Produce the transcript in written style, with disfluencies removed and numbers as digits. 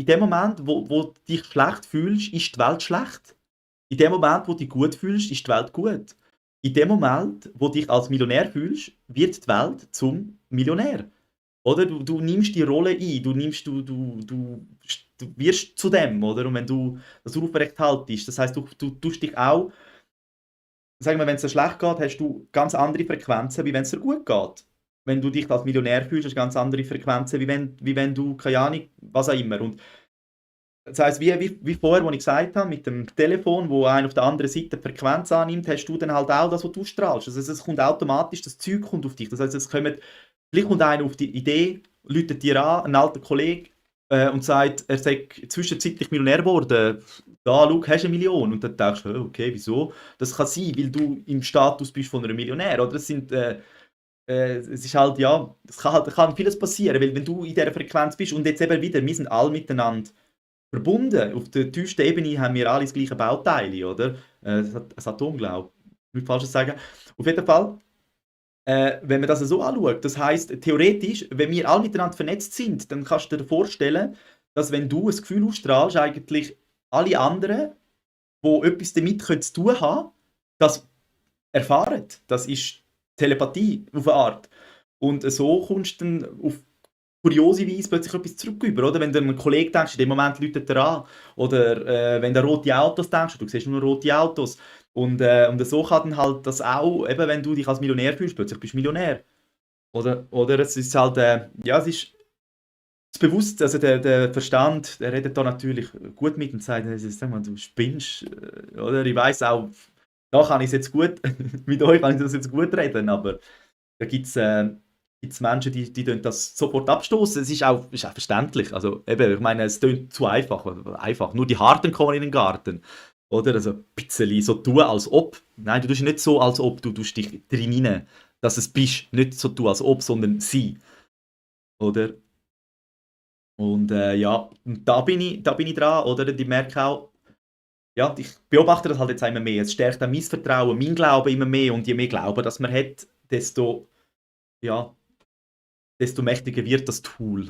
in dem Moment, wo du dich schlecht fühlst, ist die Welt schlecht. In dem Moment, wo du dich gut fühlst, ist die Welt gut. In dem Moment, wo du dich als Millionär fühlst, wird die Welt zum Millionär. Oder? Du nimmst die Rolle ein, du wirst zu dem, oder? Und wenn du das aufrecht haltest, das heißt, du tust dich auch, sagen wir, wenn es dir schlecht geht, hast du ganz andere Frequenzen, wie wenn es dir gut geht. Wenn du dich als Millionär fühlst, hast du ganz andere Frequenzen, wie wenn du, keine Ahnung, was auch immer. Und das heisst, wie vorher, wo ich gesagt habe, mit dem Telefon, wo einer auf der anderen Seite die Frequenz annimmt, hast du dann halt auch das, was du strahlst. Also es kommt automatisch, das Zeug kommt auf dich. Das heisst, vielleicht kommt einer auf die Idee, läutet dir an, ein alter Kollege, und sagt, er sei zwischenzeitlich Millionär geworden. Da, schau, hast du 1 Million. Und dann denkst du, okay, wieso? Das kann sein, weil du im Status bist von einem Millionär. Oder? Es ist halt, ja, kann vieles passieren, weil wenn du in dieser Frequenz bist und jetzt eben wieder, wir sind alle miteinander verbunden. Auf der tiefsten Ebene haben wir alle das gleiche Bauteil, oder? Das Atom, glaube ich. Ich will Falsches sagen. Auf jeden Fall, wenn man das so anschaut, das heisst, theoretisch, wenn wir alle miteinander vernetzt sind, dann kannst du dir vorstellen, dass wenn du ein Gefühl ausstrahlst, eigentlich alle anderen, die etwas damit zu tun haben, das erfahren. Das ist Telepathie auf eine Art. Und so kommst du dann auf kuriose Weise plötzlich etwas zurück über, oder? Wenn du an einen Kollegen denkst, in dem Moment läutet er an. Oder wenn du an rote Autos denkst, du siehst nur rote Autos. Und so kann dann halt das auch, eben wenn du dich als Millionär fühlst, plötzlich bist du Millionär. Oder es ist halt, ja, es ist das Bewusstsein, also der Verstand, der redet da natürlich gut mit und sagt, sag mal, du spinnst, oder? Ich weiss auch, da kann ich es jetzt gut, mit euch kann ich das jetzt gut reden, aber da gibt's Menschen, die tun das sofort abstoßen. Ist auch verständlich. Also eben, ich meine, es klingt zu einfach. Einfach. Nur die Harten kommen in den Garten. Oder? Also ein bisschen so tun, als ob. Nein, du tust nicht so, als ob du tust dich drin rein, dass es bist. Nicht so tun, als ob, sondern sie. Oder? Und ja, und da bin ich dran. Oder? Und ich merke auch, ja, ich beobachte das halt jetzt immer mehr. Es stärkt auch mein Vertrauen, mein Glauben immer mehr. Und je mehr Glauben das man hat, desto, ja, desto mächtiger wird das Tool.